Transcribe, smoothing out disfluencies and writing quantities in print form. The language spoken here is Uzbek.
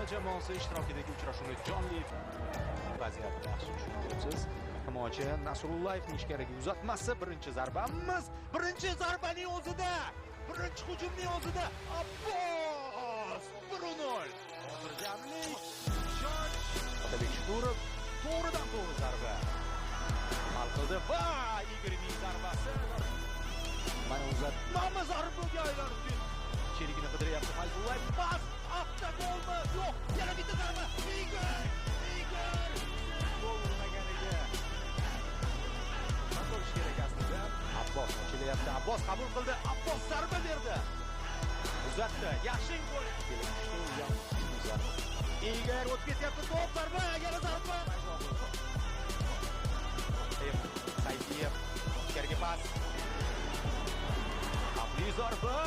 Jamoasi ishtirokidagi uchrashuvni jonli vaziyatni yaxshi tushunib. Himoyachi Nasrullayevning ichkariga uzatmasi, birinchi zarbamiz, birinchi zarbaning o'zida, birinchi hujumning o'zida Abbos 1-0. Xotirjamlik, ishonch. Otabek Shukurov, to'g'ridan to'g'ri zarba. Hal qildi va Igorning zarbasi. Mana uzatmamiz zarbaga aylanib ketdi. Sherigini qidiryapti Fayzullayev. Pas, avtogolmi? Yo'q, yana bitta zarba. Igor! Igor! Gol urmaganiga nima ko'rish kerak aslida? Abbos ochilyapti. Abbos qabul qildi. Abbos zarba berdi. Uzatdi. Yaxshi gol. Kelib tushdi. Igor o'tib ketyapti. To'p, zarba, yana zarba. Sayfiyev ichkariga pas. Xavfli zarba.